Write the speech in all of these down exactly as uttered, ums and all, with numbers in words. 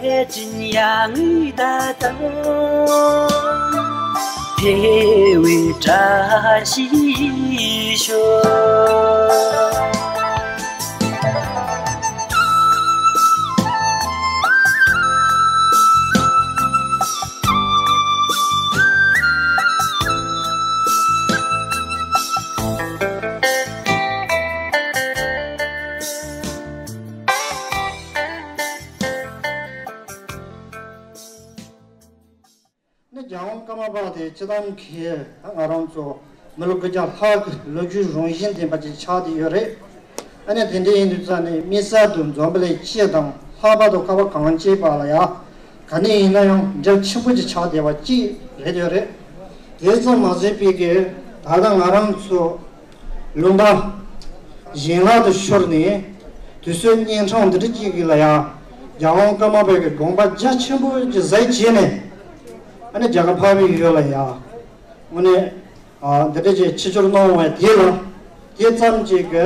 ཕལ་ཆེར་ཡང་ངེས་ད་དང་། དེ་བས་བཀྲ་ཤིས་ཤོག། ནི་རྒྱལ་དབང་ཀརྨ་པ་དེ་སྤྱི་བཏང་གི་ང་རང་ཚོ་མི་ལོ་དགུ་བརྒྱ་ལྷག་གི་ལོ་རྒྱུས་རང་བཞིན་ལྡན་པ་ཅིག་ཆགས་བསྡད་ཡོད་རེད། ཨ་ནི་དེ་འདྲ་ཡིན་དུས་ཙང་ནས་དམིགས་བསལ་དུ་འཛམ་བུ་གླིང་སྤྱི་དང་ལྷག་པར་དུ་ཁ་བ་གངས་ཅན་པ་ལ་ཡང་ག་ནས་ཡིན་ན་ཡང་འབྲེལ་ཆེན་པོ་ཅིག་ཆགས་བསྡད་པ་ཅིག་རེད་ཡོད་རེད། དེ་ཙམ་མ་ཟད་པའི་གི་ད་ལྟ་ང་རང་ཚོ་ལུང་པ་གཞན་ལ་དུ་ཤོར་ནས་དུས་ཚོད་གཉན་འཕྲང་འདི་འདྲ་ཅིག་གི་ལ་ཡང་རྒྱལ་དབང་ཀརྨ་པའི་གི་དགོངས་པ་རྒྱ་ཆེན་པོ་ཅིག་བཞེས་བྱས་ནས་ཨ་ནི་རྒྱ་གར་འཕགས་པའི་ཡུལ་ལ་ཡང་དངོས་གནས་ཨ་འདི་འདྲ་ཅིག་ཆིབས་བསྒྱུར་གནང་བའི་དེ་ལ་དེ་ཙམ་ཅིག་གི་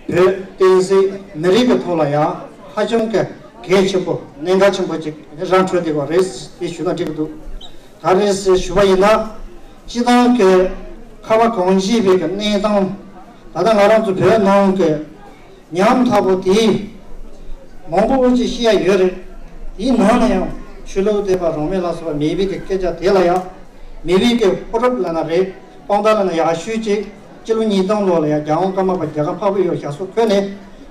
བོད་བསྟན་སྲིད་མི་རིགས་ཀྱི་ཐོག་ལ་ཡང་ཧ་ཅང་གི་གལ་ཆེན་པོ་གནད་འགག་ཆེན་པོ་ཅིག་རང་འཕྲོད་བསྡད་པ་རེད་ཅེས་ཞུ་ན་འགྲིག་གི་འདུག་ག་རེ་ཟེར་ཞུ་བ་ཡིན་ན། སྤྱི་བཏང་གི་ཁ་བ་གངས་ཅན་པའི་གི་གནས་སྟངས་ད་ལྟ་ང་རང་ཚོ་བོད་ནང་གི་ཉམ་ཐག་པོ་དེ་མང་པོ་ཅིག་ཤེས་ཡ་ཡོད་རེད། དེའི་ནང་ན་ཡང་ཆོས་ལུགས་དད་པ་རང་མོས་ལ་སོགས་པ་མེད་པའི་གི་སྐད་ཆ་དེ་ལ་ཡང་མེད་པའི་གི་ཕོ་རབ་ལབ་ན་རེད། དཔང་རྟགས་ལབ་ན་ཡག་ཤོས་ཅིག་སྤྱི་ལོ་ཉིས་སྟོང་ལོ་ལ་ཡང་རྒྱལ་དབང་ཀརྨ་པ་རྒྱ་གར་འཕགས་པའི་ཡུལ་ཞབས་སོར་འཁོད་ནས་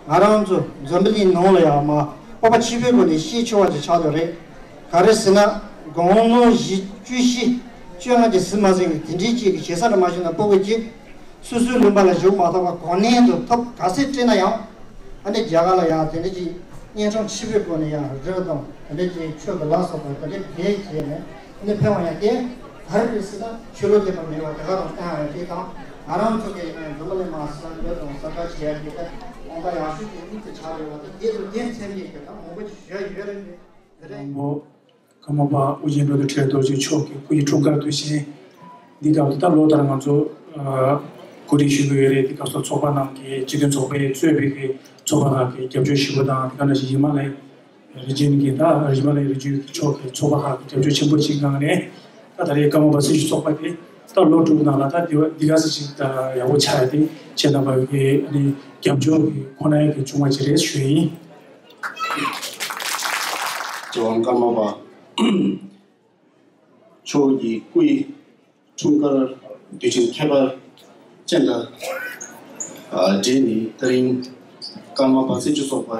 ང་རང་ཚོ་འཛམ་བུ་གླིང་ནང་ལ་ཡང་མ་སྤོབས་པ་ཆེ་བའི་སྒོ་ནས་ཤེས་ཆེ་བ་ཅིག་ཆགས་ཡོད་རེད། ག་རེ་ཟེར་ན་དགུང་ལོ་བཞི་བཅུ་བཞི་བཅོ་ལྔ་གྱི་ཟིན་མ་ཟིན་གྱི་དེ་འདྲའི་ཅིག་གི་ཞེ་ས་རེ་མ་ཞུ་ན་སྤོ་གི་ཅིག་སོ་སོའི་ལུང་པ་ལ་བཞུགས་མ་ཐུབ་པ་གོ་གནས་དུ་ཐོབ་ག་ཚད་སྤྲད་ན་ཡང་ཨ་ནི་རྒྱ་གར་ལ་ཡང་དེ་འདྲ་ཅིག་གཉན་འཕྲང་ཆེ་བའི་སྒོ་ནས་ཡང་རི་དང་དེ་འདྲ་ཅིག་ཆོས་ཀྱི་ལ་སོགས་པ་དེ་འདྲ་བེད་སྤྱད་ནས་ཨ་ནི་ཕན་པ་ཡང་སྟེ་ག་རེ་རེད་ཟེར་ན་ཆོས་ལུགས་དད་པ་མེད་པ་དེ་ག་དང་བསྟན་ཡང་དེ་དང་ང་རང་ཚོ་གི་ཡིན་ན་འཛམ་བུ་གླིང་མ་ས་ཡོད་དང་ས་ཁ་བྱེད་ཡ་དེ་ལྟ་དབང་པ་ཡག་ཤོས་དེ་གཉིས་དེ་ཆགས་ཡོད་པ་དང་དེ་ཚོ་དེ་མཚན་ཉིད་དེ་དང་མང་པོ་ཞིག་ཡོད་ཡོད་རེད། དེ་རེད། དང་པོ། ཀརྨ་པ་ཨོ་རྒྱན་བློ་གྲོས་རྡོ་རྗེ་མཆོག་གི་སྐུ་ཡི་འཁྲུངས་སྐར་དུས་ཆེན་འདི་སྐབས་ད་ལོ་ལྟར་ང་ཚོ་ཨ་གོ་སྒྲིག་ཞུ་གི་ཡོད་རེད། འདི་སྐབས་སུ་ཚོགས་པ་རྣམས་ཀྱི་སྤྱི་མཐུན་ཚོགས་པས་གཙོས་པའི་གི་ཚོགས་པ་ཁག་གི་རྒྱབ་སྐྱོར་ཞུ་བ་དང་། དེ་ག་ནང་བཞིན་ཧི་མ་ལ་ཡའི་རི་ཇན་གྱི་ད་ཧི་མ་ལ་ཡའི་རི་ཇན་གྱི་ཕྱོགས་ཀྱི་ཚོགས་པ་ཁག་གི་རྒྱབ་སྐྱོར་ཆེན་པོ་ཅིག་གནང་ནས། ད་ད་རེས་ཀརྨ་པ་སྲི་ཞུ་ཚོགས་པ་དེ་ད་ལོ་དྲུག་ནང་ལ་ད་འདི་བ་འདི་ག་ཚོད་ཅིག་ད་ཡག་པོ་ཆགས་ཡ་དེ་ཁྱེད་རྣམ་པ་གི་ཨ་ནི་རྒྱབ་སྐྱོར་གྱི་ཁོ་ན་ཡ་གི་བྱུང་བ་ཅིག་རེད་ཞུ་ཡ་ཡིན། རྒྱལ་དབང་ཀརྨ་པ་མཆོག་གི་སྐུ་ཡི་འཁྲུངས་སྐར་དུས་ཆེན་ཁྱད་པར་ཅན་དང་འབྲེལ་ནས་ད་རིང་ཀརྨ་པ་སྲི་ཞུ་ཚོགས་པ་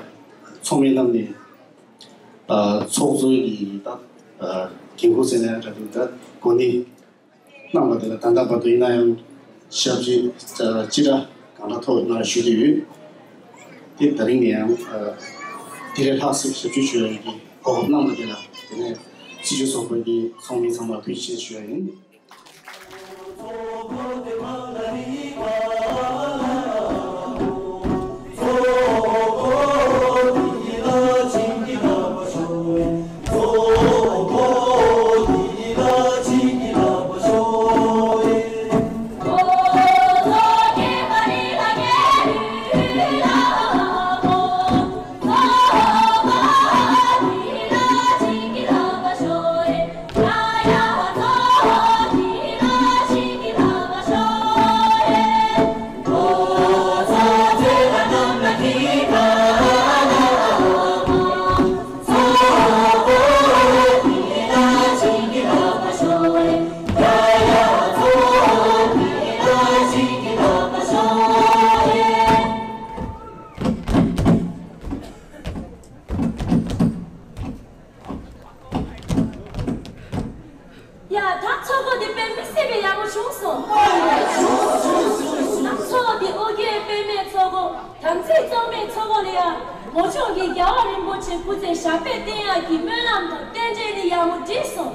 ཚོགས་མི་རྣམས་ནས་ཚོགས་གཙོ་ཡི་ད་འགན་ཁུར་ཟེར་ན་ཡང་འདྲ་འདུག་ད་གོ་གནས་གནང་བ་དེ་ལ་ད་ལྟ་བར་དུ་ཡིན་ན་ཡང་ཞབས་ཕྱི་ཅི་འདྲ་གང་འདྲ་ཐོག་ཡོད་ན་ཞུ་གི་ཡོད། དེ་ད་རིང་ནས་ཡང་དེ་ལས་ལྷག་ཙམ་ཞབས་ཕྱི་ཞུ་ཡ་ཡིན་གྱི་གོ་སྐབས་གནང་བ་དེ་ལ་དེ་ནས་སྲི་ཞུ་ཚོགས་པ་གི་ཚོགས་མི་ཚང་མར་ཐུགས་རྗེ་ཆེ་ཞུ་ཡ་ཡིན། ཡ། ད་ཚོགས་འཁོར་འདི་དཔེ་མི་སྲིད་པའི་ཡག་པོ་བྱུང་སོང་། ད་ཚོགས་འདི་ཨོ་རྒྱན་པདྨའི་ཚོགས་འཁོར་དམ་ཚིག་གཙང་མའི་ཚོགས་འཁོར་ལ་ཡ། ངོ་མཆོག་གི་རྒྱལ་བ་རིན་པོ་ཆེ་སྐུ་ཚེ་ཞབས་པད་བརྟན་ཡག་གི་སྨོན་ལམ་དང་རྟེན་འབྲེལ་ནི་ཡག་པོ་འགྲིག་སོང་།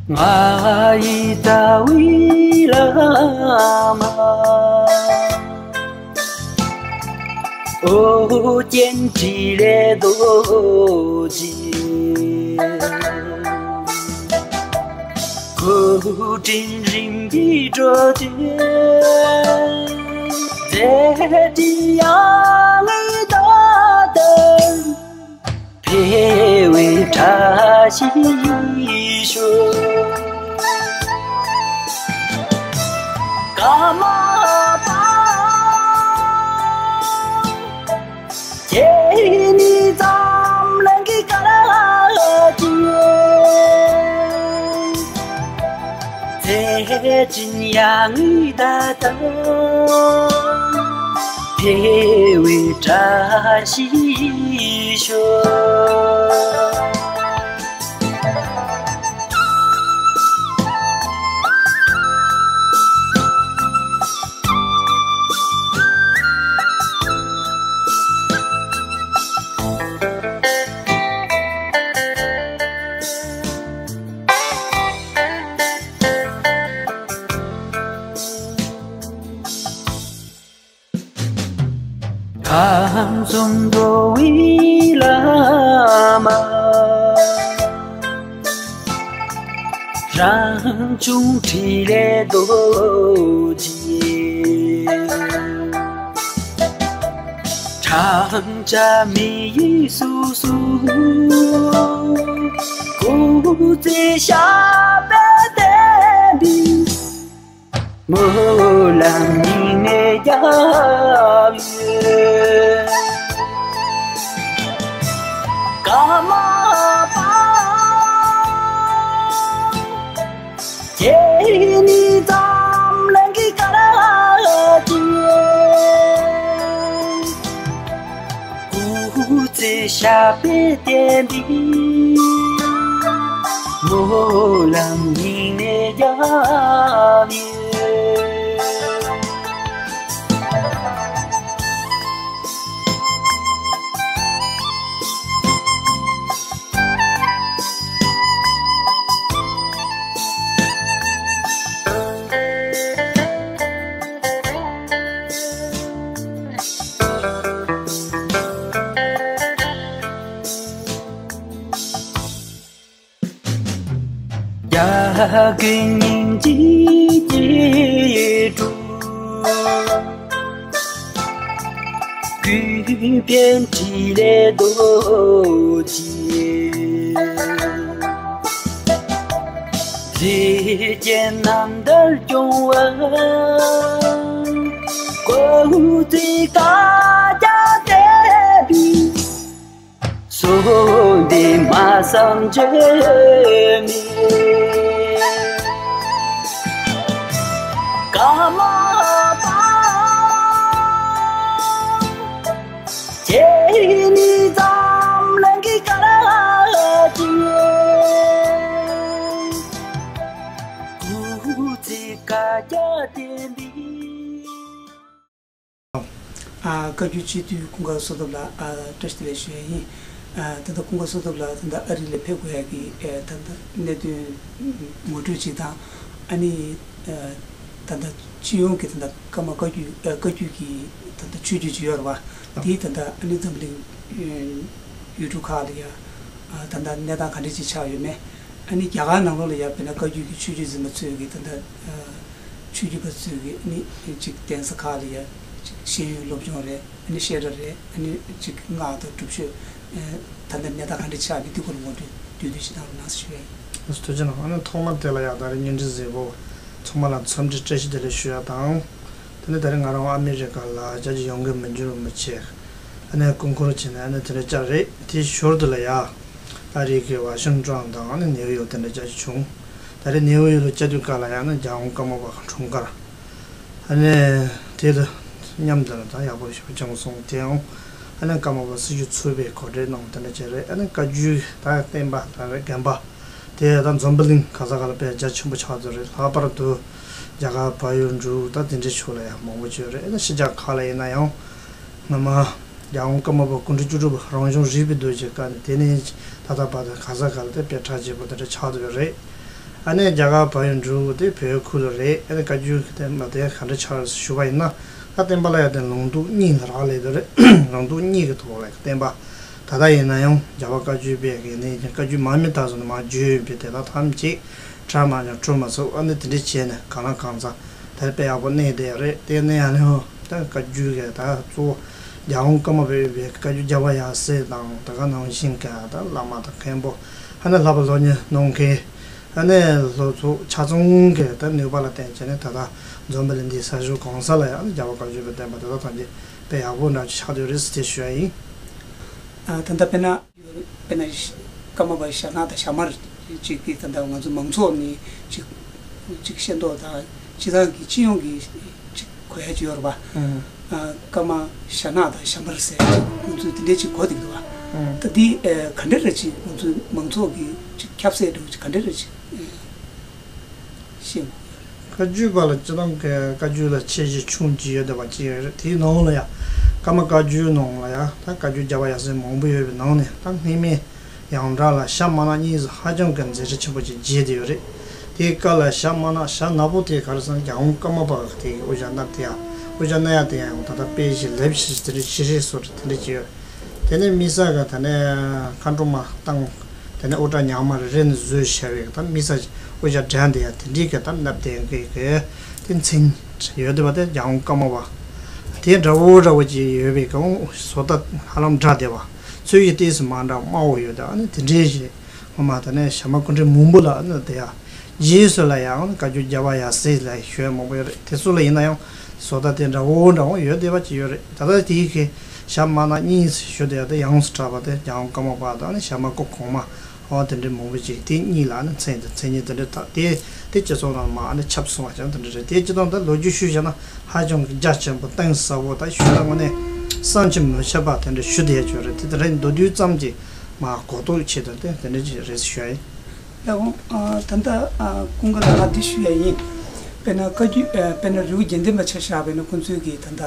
ང་ཡི་རྩ་བའི་བླ་མ། ཨོ་རྒྱན་ཕྲིན་ལས་རྡོ་རྗེ། སྐུ་དྲིན་རིམ་པས་སྤྲོ་སྟེ། མཛད་འཕྲིན་ཡང་ངེས་ད་ལྟ། འཕེལ་བའི་བཀྲ་ཤིས་ཤོག་ཀརྨ་པ་ཁྱེད་ནི་འཛམ་གླིང་གི་དཀར་ཆེན། མཛད་འཕྲིན་ཡང་ངེས་ད་ལྟ། འཕེལ་བའི་བཀྲ་ཤིས་ཤོག་ཁམས་གསུམ་འགྲོ་བའི་བླ་མ། རང་བྱུང་འཕྲིན་ལས་རྡོ་རྗེ། ཁྲག་འཇའ་མི་ཡི་གཟུགས་སུ། སྐུ་ཚེ་ཞབས་པད་བརྟན་པའི། སྨོན་ལམ་སྙིང་ནས་རྒྱབ་ཡོད། ཀརྨ་པ་ཁྱེད་ནི་འཛམ་གླིང་གི་དཀར་ཆེན། སྐུ་ཚེ་ཞབས་པད་བརྟན་པའི། སྨོན་ལམ་སྙིང་ནས་རྒྱབ་ཡོད། རྒྱ་གི་སྙིང་རྗེ་སྐྱེས་གྲོལ། ཀུན་ཕན་འཕྲིན་ལས་རྡོ་རྗེ། རིགས་ཀྱི་རྣམ་ཐར་སྐྱོང་བ། སྐུ་ཚེ་བསྐལ་བརྒྱར་བརྟན་པའི། གསོལ་འདེབས་སྨྲ་བསམ་བརྗོད་མེད་ཀརྨ་པ། ཁྱེད་ནི་འཛམ་གླིང་གི་སྐར་ཆེན། སྐུ་ཚེ་བསྐལ་བརྒྱར་བརྟན་པའི། ཨ། བཀའ་བརྒྱུད་སྤྱི་འཐུས་ཀུན་དགའ་བསོད་སྟོབས་ལགས། ཨ། བཀྲ་ཤིས་བདེ་ལེགས་ཞུ་ཡ་ཡིན། ཨ། ད་ལྟ་ཀུན་དགའ་བསོད་སྟོབས་ལགས་ད་ལྟ་ཨ་རི་ལ་ཕེབས་དགོས་ཡ་གི། ཨ། ད་ལྟ་གནད་དོན་ངོ་སྤྲོད་ཅིག་དང་། ཨ་ནི། ཨ། ད་ལྟ་སྤྱི་ཡོངས་ཀྱི་ད་ལྟ་ཀརྨ་བཀའ་བརྒྱུད། ཨ། བཀའ་བརྒྱུད་ཀྱི་ད་ལྟ་ཆོས་བརྒྱུད་ཅིག་ཡོད་རེད་བ། དེ་ད་ལྟ་ཨ་ནི་འཛམ་གླིང་ཡུལ་གྲུ་ཁག་ལ་ཡ། ཨ། ད་ལྟ་གནས་སྟངས་ག་འདྲ་ཅིག་ཆགས་ཡོད་མེད། ཨ་ནི་རྒྱ་གར་ནང་ལོགས་ལ་ཡ་དཔེར་ན་བཀའ་བརྒྱུད་ཀྱི་ཆོས་བརྒྱུད་འཛིན་པ་ཚོས་ཀྱི་ད་ལྟ། ཨ། ཆོས་བརྒྱུད་པ་ཚོས་ཀྱི་ཨ་ནི་ཅིག་གདན་ས་ཁག་ལ་ཡ་ཅིག་ཤེས་ཡོན་སློབ་སྦྱོང་རེད། ཨ་ནི་བཤད་གྲྭ་རེད། ཨ་ནི་ཅིག་སྔགས་དང་སྒྲུབ་མཆོད། ཨ། ད་ལྟ་གནས་སྟངས་ག་འདྲ་ཆགས་འདུག་དེ་སྐོར་ངོ་སྤྲོད་བསྡུས་བསྡུས་ཤིག་གནང་རོགས་གནང་ཞུ་ཡ་ཡིན། ཐུགས་རྗེ་གནང་། ཨ་ནི་ཐོག་མར་དེ་ལ་ཡ་ད་རེས་བརྙན་འཕྲིན་གཟིགས་པོ་ཚང་མ་ལ་འཚམས་འདྲི་བཀྲ་ཤིས་བདེ་ལེགས་ཞུ་ཡ་དང་། དེ་ནས་ད་རེས་ང་རང་ཨ་མི་རི་ཀ་ལ་བཅར་རྒྱུ་ཡོང་གི་མི་འགྱུར་བ་མི་བྱེད། ཨ་ནི་སྐུ་འཁོར་བྱས་ནས་ཨ་ནི་དེ་འདྲ་བཅར་རེད། དེའི་ཞོར་དུ་ལ་ཡ། ཨ་རི་གི་ཝ་ཤིང་ཊོན་དང་ཨ་ནི་ནེའུ་ཡོག་དེ་འདྲ་བཅར་རྒྱུ་བྱུང་། ད་རེས་ནེའུ་ཡོག་ལ་བཅར་དུས་སྐབས་ལ་ཡ་ཨ་ནི་རྒྱལ་དབང་ཀརྨ་པ་འཁྲུངས་སྐར། ཨ་ནི་དེ་དང་མཉམ་དུ་ད་ཡག་པོ་ཞེ་པོ་བྱུང་སོང་། དེའང་ཨ་ནི་ཀརྨ་པ་སྲི་ཞུ་ཚུགས་པའི་གོ་སྒྲིག་གནང་དེ་འདྲ་བྱས་རེད། ཨ་ནི་བཀའ་བརྒྱུད་ད་བསྟན་པ་ད་རེས་དགོན་པ། དེ་ད་འཛམ་བུ་གླིང་ག་ས་ག་ལ་དཔེ་རྒྱ་ཆེན་པོ་ཆགས་ཚར་རེད། ལྷག་པར་དུ་རྒྱ་གར་བལ་ཡུལ་འབྲུག་ད་དེ་འདྲའི་ཕྱོགས་ལ་ཡང་མང་པོ་བྱས་རེད། ཨ་ནི་ཕྱི་རྒྱལ་ཁག་ལ་ཡིན་ན་ཡང་སྔ་མ་རྒྱལ་དབང་ཀརྨ་པ་སྐུ་ཕྲེང་བཅུ་དྲུག་པ་རང་བྱུང་རིག་པའི་རྡོ་རྗེ་བཀའ་ནི་དེ་ནས་ད་ལྟ་བར་དུ་ག་ས་ག་ལ་དེ་དཔེ་གྲགས་ཆེ་པོ་དེ་འདྲ་ཆགས་བསྡད་ཡོད་རེད། ཨ་ནི་རྒྱ་གར་བལ་ཡུལ་འབྲུག་དེ་བོད་ཁུལ་ལ་རེད། ཨ་ནི་བཀའ་བརྒྱུད་ཀྱི་བསྟན་པ་དེ་ག་འདྲ་ཆགས་རེད་ཞུ་བ་ཡིན་ན། ད་བསྟན་པ་ལ་ཡང་དེ་ལུང་རྟོགས་གཉིས་ལ་རག་ལས་དེ་རེད། ལུང་རྟོགས་གཉིས་ཀྱི་ཐོག་ལ་བསྟན་པ། ད་ལྟ་ཡིན་ན་ཡང་རྒྱལ་བ་བཀའ་བརྒྱུད་པའི་གི་ནི་བཀའ་བརྒྱུད་མ་མི་དག་ཚོ་ནས་མར་བརྒྱུད་ཡོད་པའི་དེ་དག་ཐམས་ཅད་ཁྲ་མ་བྱུང་ཁྲོ་མ་ཚུགས། ཨ་ནི་དེ་འདྲ་བྱས་ནས་གང་ལ་གང་འཚམ་དེར་དཔེ་ཡག་པོ་གནས་བསྡད་རེད། དེ་ནས་ཡང་ནི་ད་བཀའ་བརྒྱུད་གི་ད་གཙོ་བོ་རྒྱལ་དབང་ཀརྨ་པས་ཡོད་པའི་བཀའ་བརྒྱུད་རྒྱལ་བ་ཡབ་སྲས་དང་དེ་ག་ནང་བཞིན་གི་ད་བླ་མ་དང་མཁན་པོ། ཨ་ནི་བསླབ་པ་སློབ་གཉེར་གནང་མཁན། ཨ་ནི་སློབ་ཚོགས་ཆ་ཚང་གི་ད་ནུས་པ་ལ་བརྟེན་བྱས་ནས་ད་ལྟ་འཛམ་བུ་གླིང་འདིའི་ས་ཕྱོགས་གང་ས་ལ་ཡང་རྒྱལ་བ་བཀའ་བརྒྱུད་པའི་བསྟན་པ་དེ་དག་ཐམས་ཅད་དཔེ་ཡག་པོ་འདྲ་ཅིག་ཆགས་བསྡད་རེད་ཟེར་དེ་ཞུ་ཡ་ཡིན། ཨ། ད་ལྟ་དཔེར་ན་དཔེར་ན་ཀརྨ་པ་ཞྭ་ནག་དང་ཞྭ་དམར་ཅིག་གིས་ད་ལྟ་ང་ཚོ་མང་ཚོགས་ནས་ཅིག་ཅིག་ཤེས་རྟོགས་དང་སྤྱི་བཏང་གི་སྤྱི་ཡོངས་ཀྱི་ཅིག་གོ་ཡ་ཅིག་ཡོད་རེད་པ། ཨ། ཀརྨ་ཞྭ་ནག་དང་ཞྭ་དམར་ཟེར་ང་ཚོས་དེ་འདྲའི་ཅིག་གོ་བསྡད་ཀྱི་འདུག་པ། ད་འདི་ཨ་ག་འདྲ་རེད་ཅིག་ང་ཚོའི་མང་ཚོགས་ཀྱི་ཅིག་ཁྱབ་གསལ་འདྲ་བོ་ཅིག་ག་འདྲ་རེད་ཅིག་ཤེས་དགོས་ཀྱི་ཡོད་རེད། བཀའ་བརྒྱུད་པ་ལ་སྤྱི་བཏང་གི་བཀའ་བརྒྱུད་ལ་ཆེ་ཆུང་གཅིག་ཡོད་བསྡད་པ་ཅིག་ཡོད་རེད། དེའི་ནང་ལ་ཡང་ཀརྨ་བཀའ་བརྒྱུད་ནང་ལ་ཡང་ད་བཀའ་བརྒྱུད་རྒྱལ་བ་ཡབ་སྲས་མང་པོ་ཡོད་པའི་ནང་ནས་ད་སྔོན་མའི་ཡོངས་གྲགས་ལ་ཞྭ་དམར་ནག་གཉིས་སུ་ཧ་ཅང་གི་མཛད་རྗེས་ཆེན་པོ་ཅིག་བརྗོད་བསྡད་ཡོད་རེད། དེའི་སྐབས་ལ་ཞྭ་དམར་ནག་ཞྭ་ནག་པོ་དེ་ག་རེ་ཟེར་ན་རྒྱལ་དབང་ཀརྨ་པ་དེ་དབུ་ཞྭ་མནབས་དེ་ཡང་དབུ་ཞྭ་མནབ་ཡ་དེ་ཡང་ད་ལྟ་དཔེ་ཞིག་ལེབ་ཞིག་དེ་འདྲ་ཞིག་རེད་སོགས་དེ་འདྲ་ཅིག་ཡོད། དེ་ནས་དམིགས་བསལ་གྱི་ད་ནས་མཁའ་འགྲོ་མ་བཏང་། དེ་ནས་དབུ་སྐྲ་ཉག་མ་རེ་རེ་ནས་བཟོས་བྱས་པའི་ད་དམིགས་བསལ་དབུ་ཞྭ་སྦྲམ་དེ་ཡང་དེ་འདྲའི་གི་ད་མནབས་བསྡད་མཁན་གྱི་དེ་མཚན་ཡོད་བསྡད་པ་དེ་རྒྱལ་དབང་ཀརྨ་པ། དེ་འདྲ་བོ་འདྲ་བོ་ཅིག་ཡོད་པའི་གི་བཟོ་ལྟ་ཧ་ལམ་འདྲ་བསྡད་པ། ཚུལ་གྱི་ལྟས་སུ་མ་འདྲ་དམར་པོ་ཡོད་དེ་ཨ་ནི་དེ་འདྲའི་ཞིག་ངོ་མ་དེ་ནས་ཞྭ་དམར་སྐུ་ཕྲེང་མང་པོ་ལ་ཨ་ནི་དེ་ཡང་། རྗེས་སུ་ལ་ཡང་བཀའ་བརྒྱུད་རྒྱལ་བ་ཡབ་སྲས་ལ་ཞུ་ཡ་མང་པོ་ཡོད་རེད། དེ་ཚོ་ལ་ཡིན་ན་ཡང་བཟོ་ལྟ་དེ་འདྲ་བོ་འདྲ་བོ་ཡོད་བསྡད་པ་ཅིག་ཡོད་རེད། ད་ལྟ་དེའི་གི་ཞྭ་དམར་ནག་གཉིས་ཞུ་བསྡད་ཡ་དེ་ཡོངས་སུ་གྲགས་པ་དེ་རྒྱལ་དབང་ཀརྨ་པ་དང་ནི་ཞྭ་དམར་སྐུ་གོང་མ་འོ་དེ་འདྲའི་མང་པོ་ཅིག་དེ་གཉིས་ལ་ནི་མཚན་དང་མཚན་ཉིད་དེ་འདྲ་ད་དེ་དེ་སྤྱི་ཚོགས་ནང་མ་ནི་ཁྱབ་སོང་བ་ཀྱང་དེ་འདྲ་རེད། དེ་སྤྱི་དང་ད་ལོ་རྒྱུས་ཞུས་བྱས་ན་ཧ་ཅང་གི་རྒྱ་ཆེན་པོ་གཏིང་ཟབ་པོ་ད་ཞུས་ན་དངོས་གནས་བསམ་གྱིས་མི་ཁྱབ་པ་དེ་འདྲ་ཞུ་བསྡད་ཡ་ཅིག་ཡོད་རེད། དེ་དེ་འདྲ་མདོར་བསྡུས་ཙམ་གྱིས་མ་གོ་རྟོགས་ཆེད་དུ་དེ་དེ་འདྲ་ཅིག་རེད་ཞུ་ཡ་ཡིན། ཡ་འོང་། ཨ། ད་ལྟ་ཨ་ཀུན་དགའ་ལགས་ང་འདི་ཞུ་ཡ་ཡིན། དཔེར་ན་བཀའ་བརྒྱུད་ཨ་དཔེར་ན་རི་བོ་དགེ་ལྡན་པ་ཆ་བཞག་པ་ཡིན་ན་ཁོང་ཚོའི་གི་ད་ལྟ་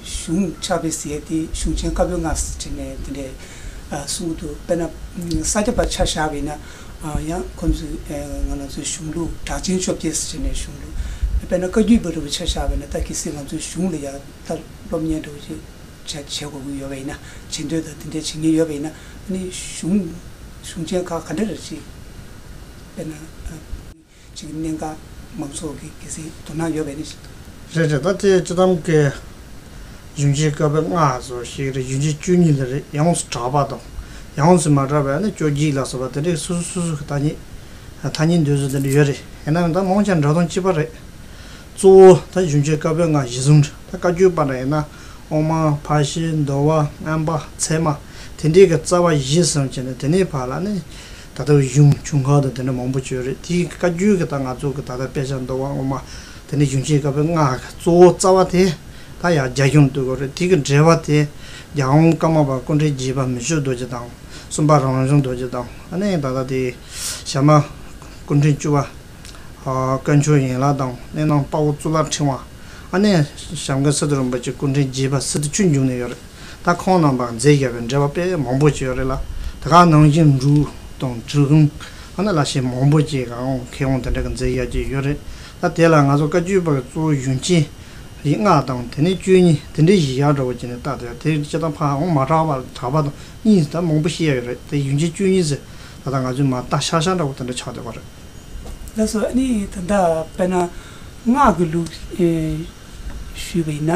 གཞུང་ཕྱག་དཔེ་ཟེར་ཡ་དེ་གཞུང་ཆེན་བཀའ་པོད་ལྔ་ཟེར་ནས་དེ་འདྲས་ཨ་གསུང་གི་འདུག་དཔེར་ན་ས་སྐྱ་པ་ཆ་བཞག་པ་ཡིན་ན་ཨ་ཡང་ཁོང་ཚོའི་ཨ་ང་རང་ཚོའི་གཞུང་ལུགས་གྲགས་ཆེན་བཅོ་བརྒྱད་ཟེར་ནས་གཞུང་ལུགས། དཔེར་ན་བཀའ་བརྒྱུད་པ་འདྲ་བོ་ཆ་བཞག་པ་ཡིན་ན་ད་གལ་སྲིད་ང་ཚོའི་གཞུང་ལ་ཡ་ད་སློབ་གཉེར་འདྲ་བོ་ཞིག་བྱ་བྱེད་དགོས་ཀྱི་ཡོད་པ་ཡིན་ན། བྱེད་འདོད་དང་དེ་འདྲའི་བྱེད་མཁན་ཡོད་པ་ཡིན་ན་ཨ་ནི་གཞུང་གཞུང་ཆེན་ཁག་ག་འདྲ་རེ་ཞིག་དཔེར་ན་ཨ་ཅིག་གནད་འགག་མང་ཚོགས་ཀྱི་གལ་སྲིད་དོ་སྣང་ཡོད་པ་ཡིན་ན་ཞིག་རེད་རེད། ད་དེ་སྤྱི་བཏང་གི་གཞུང་ཆེན་བཀའ་པོད་ལྔ་སོགས་ཤིག་རེད། གཞུང་ཆེན་བཅུ་གཉིས་ལ་རེད། ཡོངས་སུ་གྲགས་པ་དང་། ཡོངས་སུ་མ་གྲགས་པའི་ནི་བཅོ་བརྒྱད་ལ་སོགས་པ་དེ་འདྲའི་སོ་སོ་སོ་སོ་གི་ཐ་སྙད་ཐ་སྙད་འདོད་ཚུལ་དེ་འདྲ་ཡོད་རེད། ཡིན་ནའང་ད་མང་ཆེ་འདྲ་མཐོང་གཅིག་པ་རེད། གཙོ་བོ་ད་གཞུང་ཆེན་བཀའ་པོད་ལྔ་གཞི་བཟུང་རེད། ད་བཀའ་བརྒྱུད་པ་འདྲ་ཡིན་ན་དབུ་མ། ཕར་ཕྱིན། འདུལ་བ། བསྔན་པ། ཚད་མ། དེ་འདྲའི་གི་རྩ་བ་གཞི་བཟུང་བྱས་ནས་དེ་ནས་ཕར་ལ་ནི་ད་ལྟ་གཞུང་ཆུང་ཁག་དང་དེ་འདྲ་མང་པོ་ཅིག་ཡོད་རེད། དེའི་བཀའ་བརྒྱུད་ཀྱི་ད་ང་ཚོ་གི་ད་ལྟ་དཔེ་ཆ་འདུལ་བ། དབུ་མ། དེ་ནས་གཞུང་ཆེན་བཀའ་པོད་ལྔ་གི་གཙོ་བོ་རྩ་བ་དེ་ད་ཡང་རྒྱ་གཞུང་འདུལ་དགོས་རེད། དེ་གི་འགྲེལ་པ་དེ་རྒྱལ་དབང་ཀརྨ་པ་སྐུ་ཕྲེང་བརྒྱད་པ་མི་བསྐྱོད་རྡོ་རྗེ་དང་། གསུམ་པ་རང་བྱུང་རྡོ་རྗེ་དང་། ཨ་ནི་ད་ལྟ་དེ་ཞྭ་དམར་སྐུ་ཕྲེང་བཅུ་པ་ཨ་དཀོན་མཆོག་ཡན་ལག་དང་། གླེང་སྟེགས་དཔའ་བོ་གཙུག་ལག་ཕྲེང་བ། ཨ་ནི་བྱམས་མགོན་སི་ཏུ་རིན་པོ་ཆེ་སྐུ་ཕྲེང་བརྒྱད་པ་སི་ཏུ་ཆོས་འབྱུང་ནས་ཡོད་རེད། ད་ཁོང་རྣམ་པ་མཛད་བཞག་པའི་འགྲེལ་པ་དཔེ་མང་པོ་ཅིག་ཡོད་རེད་ལ། དེ་ག་ནང་བཞིན་འབྲུག་དང་འབྲི་གུང་། ཨ་ནི་ལ་ཞེས་མང་པོ་ཅིག་གང་མཁས་དབང་དེ་འདྲ་གི་མཛད་བཞག་ཅིག་ཡོད་རེད། ད་དེ་ལ་ང་ཚོ་བཀའ་བརྒྱུད་པ་གི་གཙོ་བོ་གཞུང་ཆེན་ལྔ་དང་། དེ་ནས་བཅུ་གཉིས། དེ་འདྲའི་བཞི་ཡག་འདྲ་བོ་བྱས་ནས་ད་དེ་དེ་སྤྱི་བཏང་ཕར་འོང་མ་གྲགས་པ་གྲགས་པ་དང་གཉིས་ད་མང་པོ་བཤད་ཡ་ཡོད་རེད། དེ་གཞུང་ཆེན་བཅུ་གཉིས་ཟེར་ད་ལྟ་ང་ཚོས་མར་ལྟ་ཤག་ཤག་འདྲ་བོ་དེ་འདྲ་ཆགས་བསྡད་པ་རེད། ལགས་སོ། ཨ་ནི་ད་ལྟ་དཔེར་ན་སྔགས་ཀྱི་ལུགས་ཨེ་ཞུས་པ་ཡིན་ན།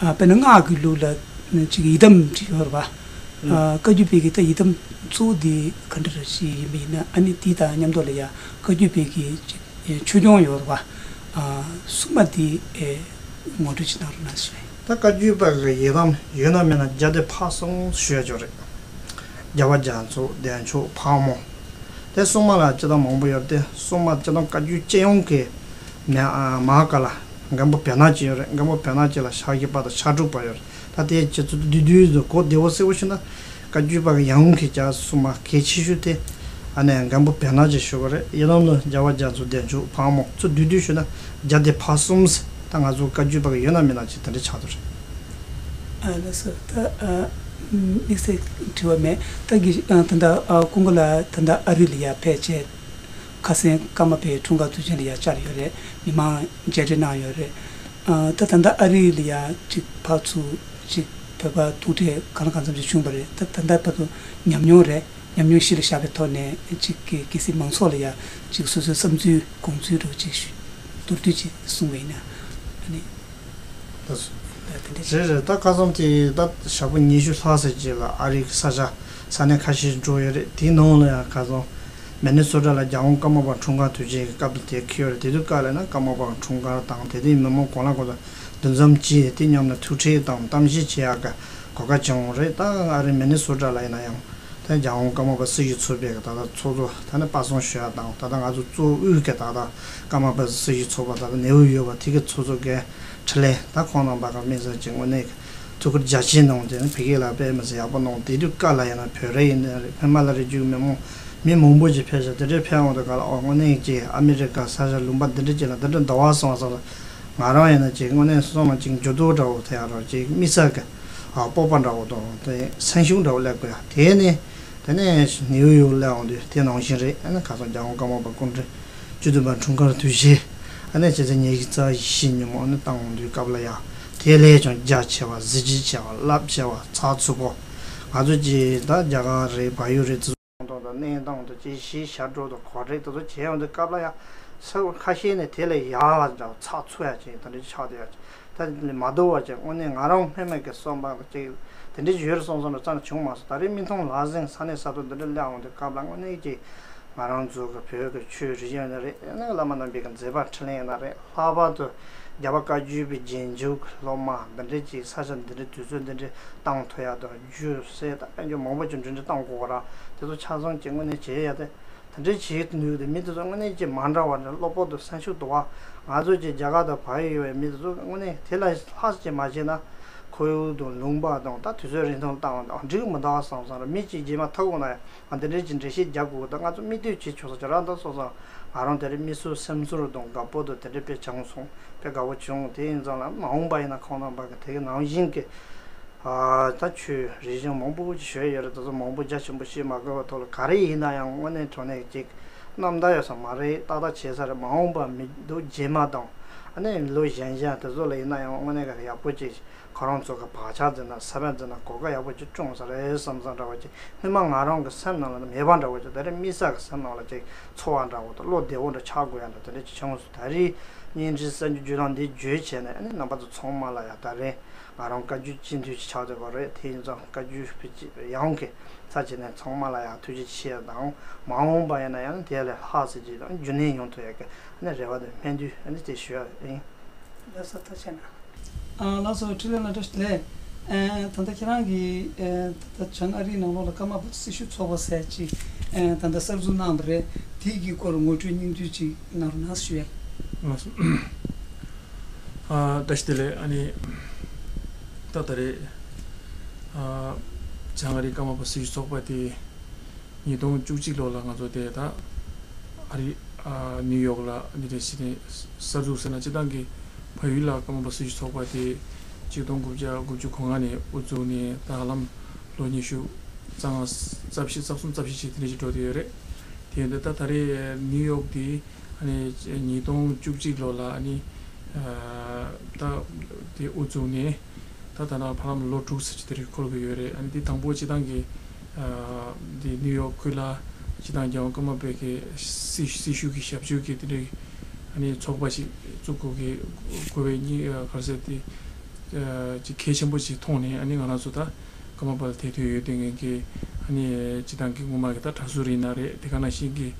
ཨ་དཔེར་ན་སྔགས་ཀྱི་ལུགས་ལ་ཅིག་ཡི་དམ་ཅིག་ཡོད་རེད་པ། ཨ་བཀའ་བརྒྱུད་པའི་གི་ད་ཡི་དམ་གཙོ་བོ་དེ་ག་འདྲ་རེད་ཅིག་ཡིན་པ་ཡིན་ན། ཨ་ནི་དེ་དང་མཉམ་དུ་ལ་ཡ་བཀའ་བརྒྱུད་པའི་གི་ཅིག་ཨེ་ཆོས་སྐྱོང་ཡོད་རེད་པ། ཨ་སྲུང་མ་དེ་ཨེ་ངོ་སྤྲོད་ཅིག་གནང་རོགས་གནང་ཞུ། ད་བཀའ་བརྒྱུད་པ་གི་ཡི་དམ་ཡོད་ན་མེད་ན་བརྒྱ་སྡེ་ཕག་གསུམ་ཞུ་ཡ་ཅིག་ཡོད་རེད། རྒྱལ་བ་རྒྱ་མཚོ། བདེ་མཆོག་ཕག་མོ། དེ་སྲུང་མ་ལ་སྤྱི་བཏང་མང་པོ་ཡོད་རེད་དེ། སྲུང་མ་སྤྱི་བཏང་བཀའ་བརྒྱུད་སྤྱི་ཡོངས་ཀྱི་མ་མ་ཧཱ་ཀཱ་ལ་མགོན་པོ་བེར་ནག་ཅིག་ཡོད་རེད། མགོན་པོ་བེར་ནག་ཅིག་ལ་ཕྱག་བཞི་པ་དང་ཕྱག་དྲུག་པ་ཡོད་རེད། ད་དེ་ཁྱེད་ཚོ་བསྡུས་བསྡུས་སུ་གོ་བདེ་བོ་གསལ་བོ་ཞུ་ན། བཀའ་བརྒྱུད་པ་གི་ཡང་གི་རྒྱ་སྲུང་མ་གལ་ཆེ་ཤོས་དེ་ཨ་ནི་མགོན་པོ་བེར་ནག་ཅིག་ཞུ་གི་རེད། ཡི་དམ་ལ་རྒྱལ་བ་རྒྱ་མཚོ། བདེ་མཆོག་ཕག་མོ། ཚུར་བསྡུས་བསྡུས་ཞུ་ན་བརྒྱ་སྡེ་ཕག་གསུམ་ཟེར། ད་ང་ཚོ་བཀའ་བརྒྱུད་པ་གི་ཡོད་ན་མེད་ན་ཅིག་དེ་འདྲ་ཆགས་འདུག་རེད། ཨ་ལགས་སོ། ད་ཨ་དམིགས་བསལ་དྲི་བ་མེད། ད་གི་ཨ་ད་ལྟ་ཨ་སྐུ་ངོ་ལགས་ད་ལྟ་ཨ་རི་ལ་ཡ་ཕེབས་བྱས། ཁ་སང་ཀརྨ་པའི་འཁྲུངས་སྐར་དུས་ཆེན་ལ་ཡ་བཅར་ཡོད་རེད། མི་མང་མཇལ་འཕྲད་གནང་ཡོད་རེད། ཨ་ད་ད་ལྟ་ཨ་རི་ལ་ཡ་ཅིག་ཕར་ཚུར་ཅིག་བོད་པ་ཐུག་འཕྲད་གང་ལ་གང་འཚམ་ཅིག་བྱུང་བ་རེད། ད་ད་ལྟ་བར་དུ་ཉམས་མྱོང་རེད། ཉམས་མྱོང་གཞི་ལ་བཞག་པའི་ཐོག་ནས་ཅིག་གི་གལ་སྲིད་མང་ཚོགས་ལ་ཡ་ཅིག་སོ་སོའི་བསམ་ཚུལ་དགོངས་ཚུལ་རོ་ཅིག་ཞུ་མདོར་བསྡུས་ཅིག་གསུང་བ་ཡིན་ན། ཨ་ནི། ད་སུ། ད་དེ་འདྲ་ཅིག་རེད་རེད། ད་ཁ་སང་དེ་ད་ཞག་པོ་ཉི་ཤུ་ལྷག་ཙམ་ཅིག་ལ་ཨ་རིའི་ས་ཆ་ས་གནས་ཁ་ཤས་འགྲོ་ཡོད་རེད། དེའི་ནང་ལ་ཡང་ཁ་སང་མི་ནི་སོ་ཊ་ལ་རྒྱལ་དབང་ཀརྨ་པ་འཁྲུངས་སྐར་དུས་ཆེན་གྱི་སྐབས་དེ་འཁེལ་ཡོད་རེད། དེ་དུས་སྐབས་ལ་ན་ཀརྨ་པ་འཁྲུངས་སྐར་དང་དེ་དུས་མི་མང་གང་ལ་གང་འཚམ་འདུ་འཛོམས་བྱས་དེ་མཉམ་ལ་ཐུག་འཕྲད་དང་གཏམ་བཤད་བྱེད་ཡག་གི་གོ་སྐབས་བྱུང་རེད། ད་ཨ་རི་མི་ནི་སོ་ཊ་ལ་ཡིན་ན་ཡང་། ད་རྒྱལ་དབང་ཀརྨ་པ་སྲི་ཞུ་ཚོགས་པའི་ད་ལྟ་ཚོགས་གཙོ་ད་ནི་པ་སངས་ཞུ་ཡ་དང་། ད་ལྟ་ང་ཚོ་གཙོ་དབུས་ཀྱི་ད་ལྟ་ཀརྨ་པ་སྲི་ཞུ་ཚོགས་པ་ད་ལྟ་ནེའུ་ཡོག་པ་དེ་གི་ཚོགས་གཙོ་རྒན་འཕྲིན་ལས། ད་ཁོང་རྣམ་པ་གི་དམིགས་བསལ་གྱི་དངོས་གནས་ཐུགས་ཁུར་རྒྱ་ཆེ་གནང་སྟེ་ནི་བོད་སྐད་ལ་དཔེ་མི་སྲིད་ཡག་པོ་གནང་། དེ་དུས་སྐབས་ལ་ཡིན་ན་བོད་རིགས་ཡིན་ན་རེད། ཧི་མ་ལ་རི་རྒྱུད་མི་མང་མི་མང་པོ་ཅིག་ཕེབས་ཤག་དེ་འདྲའི་ཕེབས་འོང་དུས་སྐབས་ལ་ཨོ་དངོས་གནས་ཀྱི་ཨ་མི་རི་ཀ་ས་ཆ་ལུང་པ་འདི་འདྲ་ཅིག་ལ་འདི་འདྲ་འདུ་བ་སོང་བ་སོང་ལ། ང་རང་ཡིན་ན་ཅིག་དངོས་གནས་སོང་ལ་ཅིག་འགྱུར་ལྡོག་འདྲ་བོ་དེ་ཡང་རོ་ཅིག་དམིགས་བསལ་གྱི་ཨ་སྤོབས་པ་འདྲ་བོ་དང་དེ་སེམས་ཤུགས་འདྲ་བོ་སླེབས་དགོས་ཡ། དེ་ནས་དེ་ནས་ནེའུ་ཡོག་སླེབས་འོང་དུས་དེ་ནང་བཞིན་རེད། ཨ་ནི་ཁ་སང་རྒྱལ་དབང་ཀརྨ་པ་སྐུ་ཕྲེང་བཅུ་བདུན་པ་འཁྲུངས་སྐར་དུས་ཆེན་ཨ་ནི་ཕྱི་ཚེས་ཉི་ཤུ་རྩ་བཞི་ཉིན་མོ་ཨ་ནི་བཏང་འོང་དུས་སྐབས་ལ་ཡ་དེ་ལས་ཀྱང་རྒྱ་ཆེ་བ་གཟི་བརྗིད་ཆེ་བ་རླབས་ཆེ་བ་ཚགས་ཚུད་པོ། ང་ཚོ་ཅིག་ད་རྒྱ་གར་རེད་བལ་ཡུལ་རེད། དང་དང་གནས་སྟངས་དང་ཅིག་གཞིས་ཞབས་བྲོ་དང་གོ་སྒྲིག་དེ་ཚོ་བྱས་ཡོང་དུས་སྐབས་ལ་ཡང་ས་ཁ་ཤས་ནས་དེ་ལས་ཡག་པ་འདྲ་བོ་ཚགས་ཚུད་ཡ་ཅིག་དེ་འདྲ་ཆགས་བསྡད་ཡ་ཅིག་ད་ལས་མ་འདུག་བ་ཅིག་དངོས་གནས་ང་རང་སྔོན་མ་གི་བསམ་པ་ཅིག་དེ་འདྲ་ཅིག་ཡོད་རེད་བསམ་བསམ་འདྲ་རྩ་ནས་བྱུང་མ་སོང་། ད་རེས་མིག་མཐོང་ལག་ཟིན་ས་གནས་ས་ཐོག་འདི་འདྲ་སླེབས་ཡོང་དུས་སྐབས་ལ་དངོས་གནས་ཅིག་ང་རང་ཚོ་གི་བོད་ཀྱི་ཆོས་རིག་གཞུང་ཡིན་ན་རེད། ཨ་ནི་བླ་མ་རྣམ་པའི་གི་མཛད་པ་འཕྲིན་ལས་ཡིན་ན་རེད། ལྷག་པར་དུ་རྒྱལ་བ་བཀའ་བརྒྱུད་པའི་རྗེས་འཇུག་གི་སློབ་མ་འདི་འདྲ་ཅིག་ས་ཆ་འདི་འདྲ་དུས་ཚོད་འདི་འདྲ་བཏང་ཐུབ་ཡ་དང་། རྒྱུ་གསེར་དང་དཔལ་འབྱོར་མང་པོ་ཅིག་འབྲེལ་འདྲིས་བཏང་དགོས་ར། དེ་ཚོ་ཆ་ཚང་གི་དངོས་གནས་བྱེད་ཡ་དེ་དེ་འདྲའི་བྱེད་ནུས་ཏེ་མི་དེ་ཚོ་དངོས་གནས་ཀྱི་མ་འདྲ་བ་འདྲ་གློ་བུར་དུ་སེམས་ཤུགས་དུ་བ། ང་ཚོ་ཀྱི་རྒྱ་གར་དང་བལ་ཡུལ་ཡོད་པའི་མི་དེ་ཚོ་དངོས་གནས་དེ་ལ་ལྷག་ཅིག་མ་བྱས་ན་ཁོར་ཡུག་དང་ལུང་པ་དང་ད་དུས་ཚོད་རིང་ཐུང་བཏང་བ་འགྲིག་མི་འདུག་བསམ་བསམ་ར། མི་གཅིག་རྗེས་མ་ཐུག་འོང་ན་ཡང་ང་འདི་འདྲའི་ཀྱི་འགྲེལ་བཤད་རྒྱག་དགོས་ད་ང་ཚོ་མིག་ལྟོས་བྱེད་ཆོག་ས་ཀྱི་ར། ད་སོང་ཙང་ང་རང་དེ་རིང་མི་སུ་སེམས་ཚོར་དང་དགའ་པོ་དང་དེ་འདྲའི་དཔེ་བྱུང་སོང་། དཔེ་དགའ་པོ་བྱུང་། དེ་ཡིན་ཙང་ལ་མ་འོངས་པ་ཡིན་ན་ཁོང་རྣམ་པ་གི་དེ་གི་ནང་བཞིན་གི་ཨ་ད་ཆོས་རིག་གཞུང་མང་པོ་ཅིག་ཤོད་ཡོད་རེད། དེ་ཚོ་མང་པོ་རྒྱ་ཆེན་པོ་བཤད་མ་དགོས་པ་ཐོག་ལ་ག་རེ་ཡིན་ན་ཡང་དངོས་གནས་དྲང་གནས་ཅིག་རྣམ་དག་ཡོད་ས་མ་རེད། ཏག་ཏག་བྱས་ས་རེད། མ་འོངས་པ་མི་འདུག་རྗེས་མ་དང་ཨ་ནི་ལོ་གཞོན་གཞོན་དེ་ཚོ་ལ་ཡིན་ན་ཡང་དངོས་གནས་ག་རེ་ཡག་པོ་ཅིག་ཁོ་རང་ཚོ་གི་བག་ཆགས་འཛིན་ན་ས་བོན་འཛིན་ན་གོ་སྐབས་ཡག་པོ་ཅིག་བྱུང་ས་རེད་བསམ་བསམ་འདྲ་བོ་ཅིག་སྔོན་མ་ང་རང་གི་སེམས་ནང་ལ་མེད་པ་འདྲ་བོ་ཅིག་ད་རེས་དམིགས་བསལ་གི་སེམས་ནང་ལ་ཅིག་ཚོར་བ་འདྲ་བོ་དང་བློ་བདེ་བོ་འདྲ་ཆགས་དགོས་ཡ་འདྲ་དེ་འདྲ་ཅིག་བྱུང་སོང་། ད་རེས་ བརྙན་འཕྲིན་གསར་འགྱུར་བརྒྱུད་ལམ་འདི་བརྒྱུད་བྱས་ནས་ཨ་ནི་རྣམ་པ་ཚོ་ཚང་མ་ལ་ཡང་ད་རེས་ང་རང་བཀའ་བརྒྱུད་སྤྱི་འཐུས་ཅིག་ཆགས་བསྡད་པ་རེད། དེ་ཡིན་ཙང་བཀའ་བརྒྱུད་ཡོངས་ཀྱི་ཚབ་བྱས་ནས་ཚང་མ་ལ་ཡང་ཐུགས་རྗེ་ཆེ་དང་། མ་འོངས་པ་ཡིན་ན་ཡང་དེ་ལས་ལྷག་ཙམ་ཅིག་དང་རྒྱུན་གནས་ཡོང་ཐུབ་ཡག་གི་ཨ་ནི་རེ་བ་དང་སྨོན་འདུན་ཨ་ནི་དེ་ཞུ་ཡག་ཡིན། ལགས་སོ། ཐུགས་རྗེ་གནང་། ཨ། ལགས་སོ། འཕྲིན་ལས་ལགས་བཀྲ་ཤིས་བདེ་ལེགས། ཨ། ད་ལྟ་ཁྱེད་རང་གིས་ཨ། ད་ལྟ་བྱང་ཨ་རིའི་ནང་ལོགས་ལ་ཀརྨ་པ་སྲི་ཞུ་ཚོགས་པ་ཟེར་ཅིག་ཨ། ད་ལྟ་གསར་འཛུགས་གནང་བ་རེད། དེ་གི་སྐོར་ངོ་སྤྲོད་སྙིང་བསྡུས་ཅིག་གནང་རོགས་གནང་ཞུ་ཡ། ལགས་སོ། ཨ། བཀྲ་ཤིས་བདེ་ལེགས། ཨ་ནི་ད་ད་རེས་ཨ། བྱང་ཨ་རིའི་ཀརྨ་པ་སྲི་ཞུ་ཚོགས་པ་དེ་ཉིས་སྟོང་བཅུ་གཅིག་ལོ་ལ་ང་ཚོ་དེ་ད་ཨ་རི་ཨ་ནིའུ་ཡོག་ལ་འདི་འདྲ་ཞིག་ནས་གསར་འཛུགས་ཟེར་ན། སྤྱིར་བཏང་གི་བལ་ཡུལ་ལ་ཀརྨ་པ་སྲི་ཞུ་ཚོགས་པ་དེ་ཆིག་སྟོང་དགུ་བརྒྱ་དགུ་བཅུ་གོ་ལྔ་ནས་དབུ་བཙུགས་ནས་ད་ཧ་ལམ་ལོ་ཉི་ཤུ་རྩ་ལྔ་རྩ་བཞི་རྩ་གསུམ་རྩ་བཞི་ཞིག་དེ་འདྲ་ཞིག་འགྲོ་བསྡད་ཡོད་རེད། དེ་ཡིན་དུས་ད་ད་རེས་ནིའུ་ཡོག་དེ་ཨ་ནི་ཉིས་སྟོང་བཅུ་གཅིག་ལོ་ལ་ཨ་ནི་ཨ་ད་དེ་དབུ་བཙུགས་ནས། ད་ད་ལྟ་བར་ལམ་ལོ་དྲུག་ཙམ་ཅིག་དེ་རིང་འཁོར་གྱི་ཡོད་རེད། ཨ་ནི་འདི་དང་པོ་སྤྱིར་བཏང་གི་ཨ་འདི་ནིའུ་ཡོག་ཁུལ་ལ་སྤྱིར་བཏང་རྒྱལ་དབང་ཀརྨ་པའི་གི་སྲི་སྲི་ཞུ་གི་ཞབས་ཞུ་གི་དེ་འདྲའི་ཨ་ནི་ཚོགས་པ་ཞིག་བཙུགས་དགོས་ཀྱི་དགོས་པའི་གཉིས་ཨ་ག་རེ་ཟེར་དེ་ཨ་ཅིག་གལ་ཆེན་པོ་ཅིག་མཐོང་ནས། ཨ་ནི་ང་རང་ཚོ་ད་ཀརྨ་པ་ལ་དད་འདུན་ཡོད་བསྡད་མཁན་གྱི་ཨ་ནི་སྤྱིར་བཏང་གི་སྔོན་མ་གི་ད་གྲྭ་ཟུར་ཡིན་ན་རེད། དེ་ག་ནང་བཞིན་གྱི་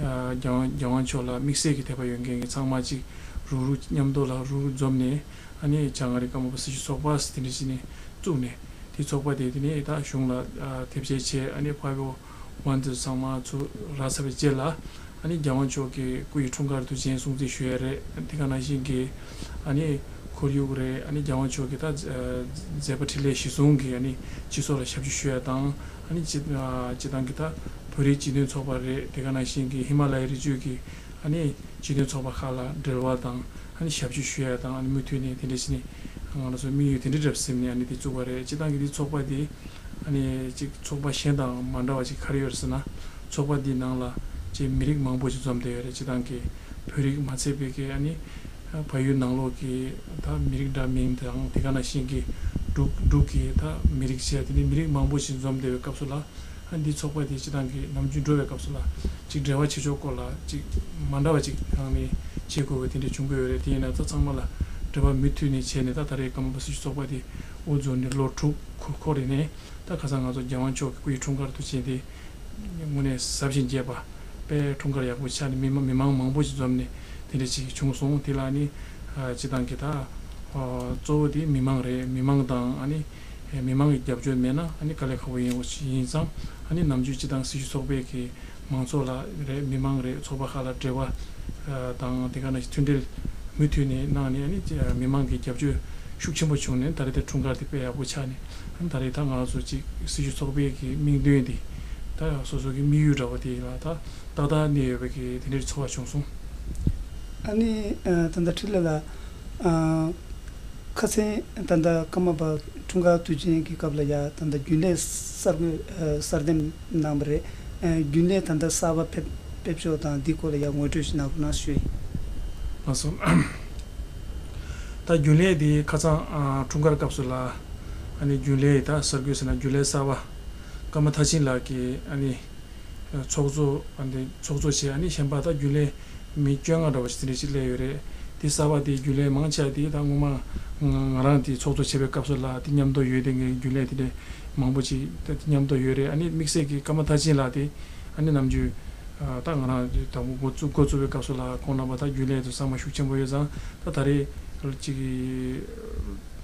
ཨ་རྒྱལ་དབང་རྒྱལ་དབང་མཆོག་ལ་དམིགས་བསལ་གྱི་དད་པ་ཡོད་མཁན་གྱི་ཚང་མ་ཅིག་རུག་རུག་མཉམ་དུ་ལ་རུག་རུག་འཛོམས་ནས། ཨ་ནི་བྱང་ཨ་རི་ཀརྨ་པ་སྲི་ཞུ་ཚོགས་པ་ཟེར་དེ་འདྲ་ཞིག་ནས་བཙུགས་ནས། དེ་ཚོགས་པ་དེ་དེ་ནས་ད་གཞུང་ལ་ཨ་དེབ་སྐྱེལ་བྱས། ཨ་ནི་ཕ་ཡུལ་དབང་འདུས་ཚང་མ་ཚུར་རག་ཚར་བའི་རྗེས་ལ། ཨ་ནི་རྒྱལ་དབང་མཆོག་གི་སྐུ་ཡི་འཁྲུངས་སྐར་དུས་ཆེན་སྲུང་བརྩི་ཞུ་ཡས་རེད། དེ་ག་ནང་བཞིན་གྱི་ཨ་ནི་ཁོར་ཡུག་རེད། ཨ་ནི་རྒྱལ་དབང་མཆོག་གི་ད་ཨ་མཛད་པ་འཕྲིན་ལས་གཞིར་བཟུང་གི་ཨ་ནི་སྤྱི་ཚོགས་ལ་ཞབས་ཞུ་ཞུ་ཡས་དང་། ཨ་ནི་སྤྱི་ཨ་སྤྱིར་བཏང་གི་ད་བོད་རིགས་སྤྱི་མཐུན་ཚོགས་པ་རེད། དེ་ག་ནང་བཞིན་གྱི་ཧི་མ་ལ་ཡའི་རི་རྒྱུད་ཀྱི་ཨ་ནི་སྤྱི་མཐུན་ཚོགས་པ་ཁག་ལ་འབྲེལ་བ་དང་། ཨ་ནི་ཞབས་ཞུ་ཞུ་ཡ་དང་། ཨ་ནི་མུ་མཐུད་ནས་དེ་འདྲ་བྱས་ནས་ང་རང་ཚོ་དམིགས་ཡུལ་དེ་འདྲ་རེད་ཟེར་ནས་ཨ་ནི་དེ་བཙུགས་པ་རེད། སྤྱིར་བཏང་གི་དེ་ཚོགས་པ་དེ་ཨ་ནི་ཅིག་ཚོགས་པ་གཞན་དང་མ་འདྲ་བ་ཅིག་ག་རེ་ཡོད་རེད་ཟེར་ན། ཚོགས་པ་འདིའི་ནང་ལ་ཅིག་མི་རིགས་མང་པོ་ཞིག་འཛོམས་བསྡད་ཡོད་རེད། སྤྱིར་བཏང་གི་བོད་རིགས་མ་ཚད་པའི་གི་ཨ་ནི་བལ་ཡུལ་ནང་ལོགས་ཀྱི་ད་མི་རིགས་འདྲ་མིན་དང་། དེ་ག་ནང་བཞིན་གྱི་འབྲུག་འབྲུག་གི་ད་མི་རིགས་བྱས། དེ་ནི་མི་རིགས་མང་པོ་ཞིག་འཛོམས་བསྡད་པའི་སྐབས་སུ་ལ། ཨ་འདི་ཚོགས་པ་དེ་སྤྱིར་བཏང་གི་ནམ་རྒྱུན་འགྲོ་བའི་སྐབས་སུ་ལ་ཅིག་འབྲེལ་བ་བྱེད་ཕྱོགས་སྐོར་ལ་ཅིག་མ་འདྲ་བ་ཅིག་སྒང་ནས་བྱེད་དགོས་པའི་དེ་འདྲ་བྱུང་གི་ཡོད་རེད། དེ་ཡིན་ན་ད་ཚང་མ་ལ་འབྲེལ་བ་མུ་མཐུད་ནས་བྱས་ནས། ད་ད་རེས་ཀརྨ་པ་སྲི་ཞུ་ཚོགས་པ་དེ་དབུ་འཛུགས་ནས་ལོ་དྲུག་འཁོར་འཁོར་རེད་ནས། ད་ཁ་སང་ང་ཚོ་རྒྱལ་དབང་མཆོག་གི་སྐུ་ཡི་འཁྲུངས་སྐར་དུས་ཆེན་དེ་དངོས་གནས་གཟབ་ཞིང་རྒྱས་པ། དཔེ་འཁྲུངས་སྐར་ཡག་པོ་ཆགས་ནས་མི་མང་མི་མང་མང་པོ་ཞིག་འཛོམས་ནས་དེ་འདྲ་ཅིག་བྱུང་སོང་། དེ་ལ་ནི་ཨ་སྤྱིར་བཏང་གི་ད་ཨ་གཙོ་བོ་དེ་མི་མང་རེད། མི་མང་དང་ཨ་ནི་མི་མང་གི་རྒྱབ་སྐྱོར་མེད་ན་ཨ་ནི་དཀའ་ལས་ཁག་པོ་ཡིན་ཡིན་ཙང་། ཨ་ནི་ནམ་རྒྱུན་སྤྱིར་བཏང་སྲི་ཞུ་ཚོགས་པའི་གི་མང་ཚོགས་ལ་རེད། མི་མང་རེད། ཚོགས་པ་ཁག་ལ་འབྲེལ་བ་ཨ་དང་། དེ་ག་ནང་བཞིན་མཐུན་སྒྲིལ་མུ་མཐུད་ནས་གནང་ནས། ཨ་ནི་མི་མང་གི་རྒྱབ་སྐྱོར་ཤུགས་ཆེན་པོ་བྱུང་ནས་ད་རེས་དེ་འཁྲུངས་སྐར་དེ་དཔེ་ཡག་པོ་ཆགས་ནས། ཨ་ནི་ད་རེས་ད་ང་ཚོ་ཅིག་སྲི་ཞུ་ཚོགས་པའི་གི་དམིགས་འདུན་དེ་ད་སོ་སོ་གི་དམིགས་ཡུལ་འདྲ་བོ་དེ་ལ་ད་ཏག་ཏག་གནས་ཡོད་པའི་གི་དེ་འདྲའི་ཚོར་བ་བྱུང་སོང་། ཨ་ནི་ཨ་ད་ལྟ་འཕྲིན་ལས་ལགས། ཨ་ཁ་སང་ད་ལྟ་ཀརྨ་པ་འཁྲུངས་སྐར་དུས་ཆེན་གྱི་སྐབས་ལ་ཡ་ད་ལྟ་རྒྱུན་ལས་གསར་འགོད་ཨ་གསར་འདེམས་གནང་བ་རེད། ཨ་རྒྱུན་ལས་ད་ལྟ་གསར་པ་ཕེབས་ཕེབས་ཕྱོགས་དང་འདི་སྐོར་ལ་ཡ་ངོ་སྤྲོད་ཞིག་གནང་རོགས་གནང་ཞུ་ཡིན། ལགས་སོ། ད་རྒྱུན་ལས་དེ་ཁ་སང་ཨ་འཁྲུངས་སྐར་སྐབས་སུ་ལ་ཨ་ནི་རྒྱུན་ལས་ད་གསར་འགོད་ཟེར་ན་རྒྱུན་ལས་གསར་པ་ཀརྨ་མཐར་ཕྱིན་ལགས་ཀྱིས་ཨ་ནི་ཚོགས་གཙོ་ཨ་ནི་ཚོགས་གཙོ་བྱས། ཨ་ནི་གཞན་པ་ད་རྒྱུན་ལས་མི་བཅོ་ལྔ་འདྲ་བ་ཞིག་དེ་འདྲ་ཞིག་སླེབས་ཡོད་རེད། དེ་གསར་པ་དེ་རྒྱུན་ལས་མང་ཆེ་བ་དེ་ད་སྔོན་མ་ང་ང་རང་དེ་ཚོགས་གཙོ་བྱས་པའི་སྐབས་སུ་ལ་དེ་མཉམ་དུ་ཡོད་དེ་ངའི་རྒྱུན་ལས་དེ་འདྲ་མང་པོ་ཅིག་ད་དེ་མཉམ་དུ་ཡོད་རེད། ཨ་ནི་དམིགས་བསལ་གྱི་ཀརྨ་མཐར་ཕྱིན་ལགས་དེ་ཨ་ནི་ནམ་རྒྱུན་ཨ་ད་ང་རང་དང་པོ་འགོ་བཙུགས་འགོ་བཙུགས་པའི་སྐབས་སུ་ལ་ཁོང་རྣམ་པ་ད་རྒྱུན་ལས་དུ་བསམ་བློ་ཤུགས་ཆེན་པོ་ཡོད་ཙང་། ད་ད་རེས་ཅིག་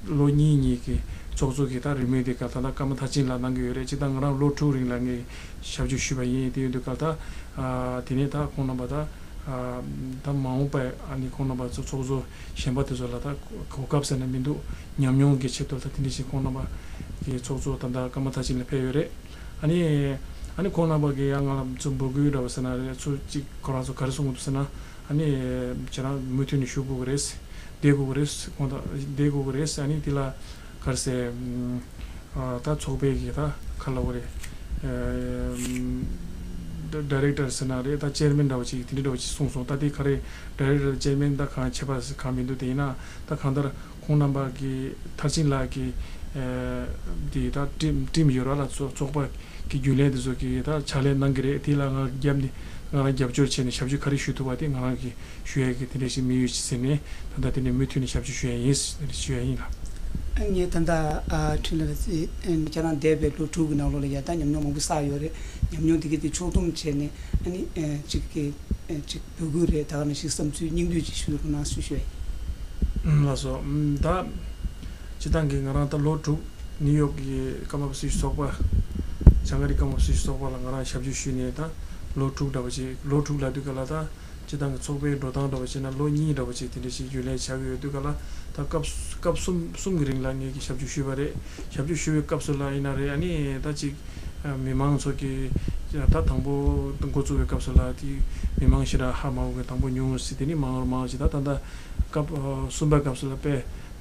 ལོ་གཉིས་གཉིས་ཀྱི་ཚོགས་གཙོ་གི་ད་རེའུ་མིག་དེ་ག་ད་ལྟ་ཀརྨ་མཐར་ཕྱིན་ལགས་གནང་གི་ཡོད་རེད། ཅིག་ད་ང་རང་ལོ་དྲུག་རིང་ལ་ངས་ཞབས་ཞུ་ཞུས་པ་ཡིན། དེ་ཡིན་དུས་ག་ད་ཨ་དེ་ནས་ད་ཁོང་རྣམ་པ་ད་ཨ་ད་མ་འོངས་པ་ཨ་ནི་ཁོང་རྣམ་པ་ཚོ་ཚོགས་གཙོ་གཞན་པ་དེ་ཚོ་ལ་ད་གོ་སྐབས་ཟེར་ན་མི་འདུག་ཉམས་མྱོང་གི་ཆེད་དུ་ད་དེ་འདྲ་ཞིག་ཁོང་རྣམ་པ་གི་ཚོགས་གཙོ་ད་ད་ཀརྨ་མཐར་ཕྱིན་ལ་ཕེབས་ཡོད་རེད། ཨ་ནི་ཨ་ནི་ཁོང་རྣམ་པ་གི་ཡང་ང་ལ་ཚུར་འབོད་སྐུལ་འདྲ་བ་ཟེར་ན་རེད། ཚུར་ཅིག་ཁོ་རང་ཚོ་ག་རེ་གསུང་གི་འདུག་ཟེར་ན། ཨ་ནི་ཁྱེད་རང་མུ་མཐུད་ནས་བཞུགས་དགོས་ཀྱི་རེད། བསྡད་དགོས་ཀྱི་རེད། ཁོང་ད་བསྡད་དགོས་ཀྱི་རེད། ཨ་ནི་དེ་ལ་ག་རེ་ཟེར། ཨ་ད་ཚོགས་པའི་གི་ད་ག་ལབ་དགོས་རེད། ཌའི་རེག་ཊར་ཟེར་ན་རེད། ད་ཅེར་མེན་འདྲ་བ་ཅིག་དེ་འདྲ་འདྲ་བ་ཅིག་གསུངས་སོང་། ད་དེ་ག་རེ་ཌའི་རེག་ཊར་ཅེར་མེན་ད་གང་ཁྱད་པར་གང་མི་འདུག་དེ་ཡིན་ན་ད་གང་ལྟར་ཁོང་རྣམ་པ་གི་མཐར་ཕྱིན་ལགས་ཀྱི་དེ་ད་ཊིམ་ཊིམ་ཡོད་ར་ལ་ཚོགས་ཚོགས་པ་གི་རྒྱུན་ལས་དེ་ཚོ་གི་ད་ཕྱག་ལས་གནང་གི་རེད། དེ་ལ་ང་རྒྱབ་ནས་ ང་རང་རྒྱབ་སྐྱོར་བྱས་ནས་ཞབས་ཞུ་ག་རེ་ཞུ་ཐུབ་པ་དེ་ང་རང་གིས་ཞུ་ཡས་ཀྱི་དེ་འདྲ་ཞིག་དམིགས་ཡུལ་ཞིག་ཟིན་ནས། ད་ལྟ་དེ་ནས་མུ་མཐུད་ནས་ཞབས་ཞུ་ཞུ་ཡས་ཡིན་ཟེར་ཞུ་ཡས་ཡིན་ལགས། ངས་ད་ལྟ་ཨ་འཕྲིན་ལས་ཁྱེད་རང་འདས་པའི་ལོ་དྲུག་གི་ནང་ལོགས་ལ་ཡ་ད་ཉམས་མྱོང་མང་པོ་བསགས་ཡོད་རེད། ཉམས་མྱོང་དེ་ག་དེ་ཕྱོགས་བསྡོམས་བྱས་ནས་ཨ་ནི་ཨ་གཅིག་གི་ཨ་གཅིག་འབོད་སྐུལ་རེད། ད་ག་ནང་བཞིན་བསམ་ཚུལ་སྙིང་བསྡུས་ཅིག་ཞུ་རོགས་གནང་ཞུ་ཞུ་ཡས་ཡིན། ལགས་སོ། ད་སྤྱིར་བཏང་གི་ང་རང་ད་ལོ་དྲུག་ནིའུ་ཡོག་གི་ཀརྨ་པ་སྲི་ཞུ་ཚོགས་པ། བྱང་ཨ་རིའི་ཀརྨ་པ་སྲི་ཞུ་ཚོགས་པ་ལ་ང་རང་ཞབས་ཞུ་ཞུས་ནས་ད་ལོ་དྲུག་འདྲ་བོ་ཅིག་ལོ་དྲུག་ལབ་དུས་ག་ལ་ད་སྤྱིར་བཏང་གི་ཚོགས་པའི་འགྲོ་སྟངས་འདྲ་བོ་བྱས་ན་ལོ་གཉིས་འདྲ་བོ་ཅིག་དེ་འདྲ་ཞིག་རྒྱུན་ལས་བྱ་གི་ཡོད་དུས་ག་ལ། ད་སྐབས་སྐབས་གསུམ་གསུམ་གྱི་རིང་ལ་ངས་ཀྱི་ཞབས་ཞུ་ཞུས་པ་རེད། ཞབས་ཞུ་ཞུ་བའི་སྐབས་སུ་ལ་ཡིན་ན་རེད། ཨ་ནི་ད་ཅིག་མི་མང་ཚོ་གི་ད་དང་པོ་འགོ་བཙུགས་པའི་སྐབས་སུ་ལ་དེ་མི་མང་ཞེ་དྲག་ཧ་མ་གོ་གི་དང་པོ་ཉུང་ངུ་ཞིག་དེ་ནས་མང་རུ་མང་རུ་ཞིག་ད་ད་ད་སྐབས་གསུམ་པའི་སྐབས་སུ་ལ་དཔེ་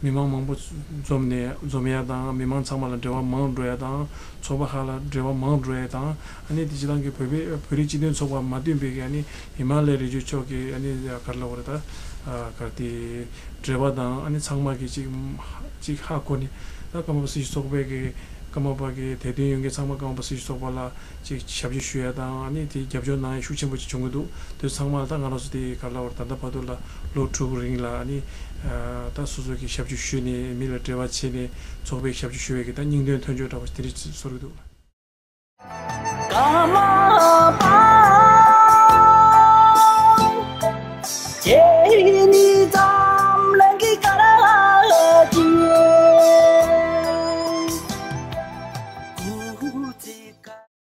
མི་མང་མང་པོ་འཛོམས་ནས་འཛོམས་ཡ་དང་། མི་མང་ཚང་མ་ལ་འབྲེལ་བ་མང་འགྲོ་ཡ་དང་། ཚོགས་པ་ཁག་ལ་འབྲེལ་བ་མང་འགྲོ་ཡ་དང་། ཨ་ནི་དེ་སྤྱིར་བཏང་གི་བོད་པའི་བོད་རིགས་སྤྱི་མཐུན་ཚོགས་པ་མ་བསྟུན་པའི་གི་ཨ་ནི་ཧི་མ་ལ་ཡའི་རི་རྒྱུད་ཕྱོགས་ཀྱི་ཨ་ནི་ག་རེ་ལབ་དགོས་རེད། ད་ག་རེ་དེ་འབྲེལ་བ་དང་ཨ་ནི་ཚང་མ་གི་ཅིག་ཅིག་ཧ་གོ་ནས། ད་ཀརྨ་པ་སྲི་ཞུ་ཚོགས་པའི་གི་ཀརྨ་པ་གི་དད་འདུན་ཡོད་མཁན་ཚང་མ་ཀརྨ་པ་སྲི་ཞུ་ཚོགས་པ་ལ་ཅིག་ཞབས་ཕྱི་ཞུ་ཡ་དང་། ཨ་ནི་དེ་རྒྱབ་སྐྱོར་གནང་ཡ་ཤུགས་ཆེན་པོ་ཅིག་བྱུང་གི་འདུག་དེ་ཚང་མ་ད་ང་རང་ཚོ་དེ་ག་རེ་ལབ་དགོས་རེད། ད་ལྟ་བར་དུ་ལ་ལོ་དྲུག་རིང་ལ་ཨ་ནི་ད་སོ་སོ་གི་ཞབས་ཕྱི་ཞུས་ནས་མི་ལ་འབྲེལ་བ་བྱས་ནས་ཚོགས་པའི་ཞབས་ཕྱི་ཞུ་བའི་གི་ད་སྙིང་དོན་མཐུན་ཕྱོགས་འདྲ་བོ་དེ་འདྲ་ཅིག་བཟོ་གི་འདུག་ཀརྨ་